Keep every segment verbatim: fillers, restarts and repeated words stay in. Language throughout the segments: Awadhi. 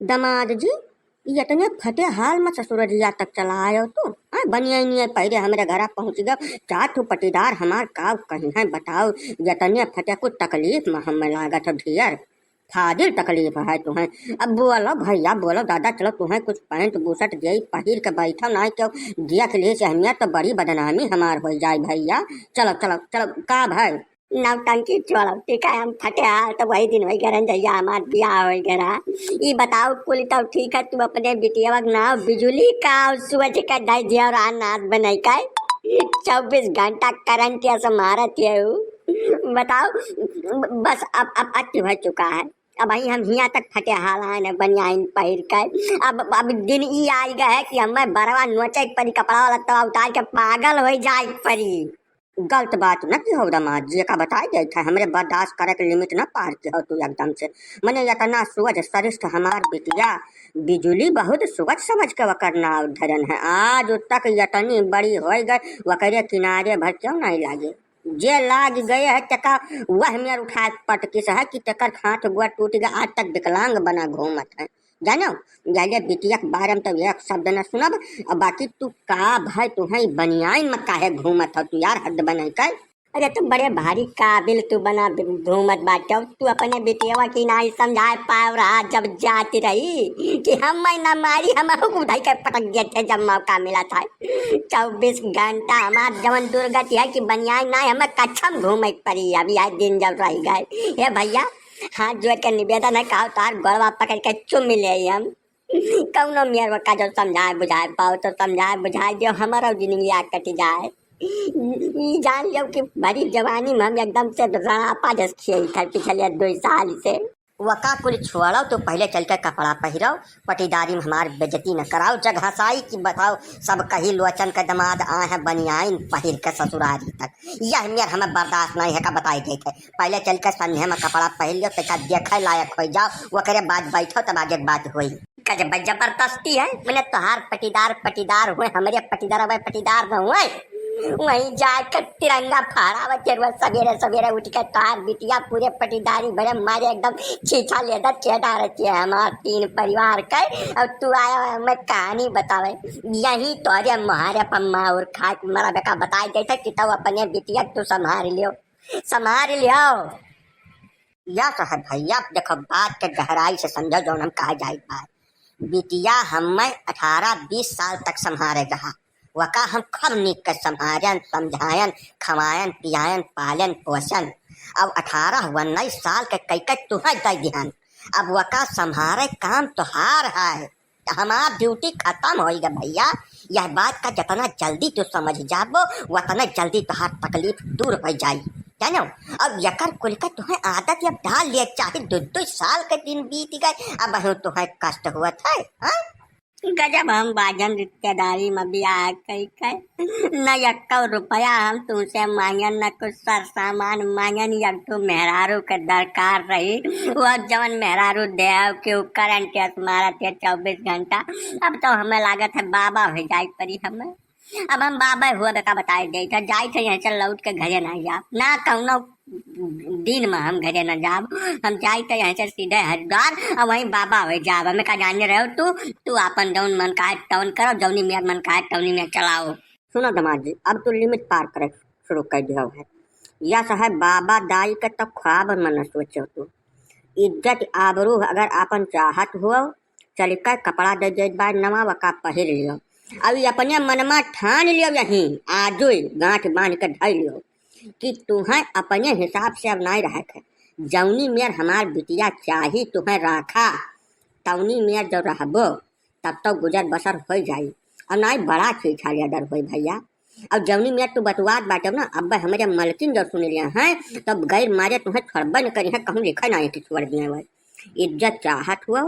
दमाद जी, यतने फटे हाल में ससुररिया तक चला आयो तू। हाँ, बनियाइनिया पहिरे हमरे घरा पहुँच गयो। चार ठो पटीदार हमार काव कहिहैं बताओ, यतने फटे कुछ तकलीफ में हमें लागत है ढेर। फाजिल तकलीफ है तुहैं। अब बोलो भैया, बोलो दादा, चलो तुहैं कुछ पैंट बुशर्ट देई, पहिर के बैठो, नाहीं केहू देख ले से हमिया तो बड़ी बदनामी हमार होइ जाए भैया। चलो, चलो, चलो, का भाई? नौटंकी छोड़ो, ठीक है, हम फटे हाल तो वही दिन होइ गए रहन जहिया हमार बियाह होइ गए रहा। ई बताओ कुल तो ठीक है, तू अपने बिटिया के नाव बिजुली का और सूरज का दे दिया और अनाथ बनाई का चउबीस घंटा करंट या से मारत है उ। बताओ, बस अब, अब अति हो चुका है। अब ही हम हियाँ तक फटे हाल आए न बनियाइन पहिर के। अब, अब दिन ई आइ गए है कि हमें बरवा नोचे के परी, कपड़ा लत्ता उतार के पागल होइ जाए के परी। गलत बात न की हो दमाद जी, का बताई देत है, हमरे बर्दाश्त करे के लिमिट न पार की हो तू एकदम से। मने यतना सोझ सरिष्ठ हमार बिटिया बिजुली बहुत सोच समझ के वकर नाव धरन है। आज तक यतनी बड़ी होइ गए, वकरे किनारे भर क्यों नहीं लागे? जे लाग गए है तेका वह मेर उठा के पटकिस है कि तेकर हाथ गोड़ टूट गए, आज तक विकलांग बना घूमत है। जानो, जाइए बिटिया के बारे में तो एक शब्द न सुनब। अब बाकी तू का भाई, तू है बनियाइन में काहे घूमत हो तू यार, हद बनाई कर। अरे तू बड़े भारी काबिल तू बना घूमत बाटे, तू अपने बिटिया की नाहीं समझाए पाव रहा जब जाती रही कि हम मैं ना मारी, हम उठाई के पटक देते जब मौका मिला था। चउबीस घंटा हमार जवन दुर्गति है कि बनियाइन नाहीं, हमें कच्छम घूमे के परी अभी आज दिन जब रह गए। हे भैया, हाथ जोड़ के निवेदन है, कहो तार गोड़वा पकड़ के चुम ले हम। कौनो मेर वका जो समझाए बुझाए पाओ तो समझाए बुझाए दियो, हमारा जिंदगी आ कट जाए। ई जान लियो कि भरी जवानी में हम एकदम से रड़ापा जस खेल था पिछले दो साल से। वका कुल छोड़ो, तो पहले चल के कपड़ा पहिरो, पटीदारी में हमार बेइज्जती न कराओ। जगहसाई की बताओ, सब कही लोचन के दमाद आए हैं बनियाइन पहिर के ससुरारी तक। यह मेर हमें बर्दाश्त नहीं है का बताई देत है। पहले चल के संझे में कपड़ा पहिर लियो, तैका देखे लायक हो जाओ, ओकरे बाद बैठो, तब आगे के बात होई। गजब जबरदस्ती है, मने तोहार पटीदार पटीदार हुए, हमरे पटीदार अब पटीदार न हुए। वहीं जाके तिरंगा फहरावत के रोज सवेरे सवेरे उठ के तोहार बिटिया पूरे पटीदारी भरे मारे एकदम छीछा लेदर चेहरा रहती है हमार तीन परिवार के। और तू आया है हमें कहानी बतावे, यही तोहरे मुहारे पर मार खाए के मरा बेका बताई देते कि तब अपने बिटिया तू संभाल लियो, संभाल लियो। या तो है भैया, देखो बात के गहराई से समझो जौन हम कहा जाइत बा। बिटिया हमें अठारह बीस साल तक संभारे रहा, वका हम खूब नीक के संभारन, समझायन, खवायन, पियायन, पालन, पोषण। अब अठारह उन्नीस साल के कई के तुहैं दे दिहन, अब वका संभारे काम तोहार है। हमार ड्यूटी खत्म होइ गए भैया। यह बात का जितना जल्दी तू समझ जाबो, उतना जल्दी तोहार तकलीफ दूर होइ जाई, जानो। अब यकर कुल का तुहैं आदत अब डाल लिया, चाहे दो दो साल के दिन बीत गए, अब तुहैं कष्ट हुआ था, हाँ? गजब हम बाजन रिश्तेदारी में बियाह कई के, न यक्को रुपया हम तुमसे मांगन, न कुछ सर सामान मांगन। एक ठो मेहरारू के दरकार रही, वो जवन मेहरारू देव के उ करंट यस मारत है चउबीस घंटा। अब तो हमें लागत है बाबा हो जाए परी हमें। अब हम बाबा हुआ बेका बताए दे तो जाए थे यहाँ से लौट के घरे ना जा, ना कौनो दिन में हम घरे ना जाब। हम जाए थे यहाँ से सीधे हरिद्वार और वहीं बाबा हो जाब। हमें का जाने रहो तू, तू आपन जौन मन का है तौन करो, जौनी मेर मन का है तौनी मेर चलाओ। सुनो दमाद जी, अब तू लिमिट पार करे शुरू कर दियो है। यस है बाबा दाई के तो ख्वाब में न सोचो तू। इज्जत आबरू अगर आपन चाहत हो, चल के कपड़ा दे देत बा नवा, वका पहिर लियो। अब ई अपने मनमा ठान लियो, यहीं आजो ही गांठ बांध के धर लियो कि तुहैं अपने हिसाब से अब नाहीं रहे के। जौनी मेर हमार बिटिया चाही तुहैं राखा, तौनी मेर जो रहबो, तब तो गुजर बसर होइ जाई। और नाहीं बड़ा छीछा लेदर होई भैया। अब जौनी मेर तू बतुआत बाटे ना, अब हमरे मलकिन जो सुन लिया है, तब गैर मारे तुहैं छोड़बे न करी है, कहूँ लिखा ना है कि छोड़ दिए हुए। इज्जत चाहत हुआ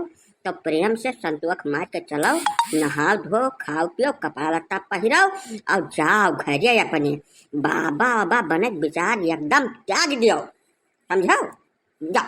तो प्रेम से संतोख मार के चलो, नहाओ धो, खाओ पियो, कपड़ा लत्ता पहिरो और जाओ घरे अपने। बाबा बाबा बनक विचार एकदम त्याग दियो, समझो? जा।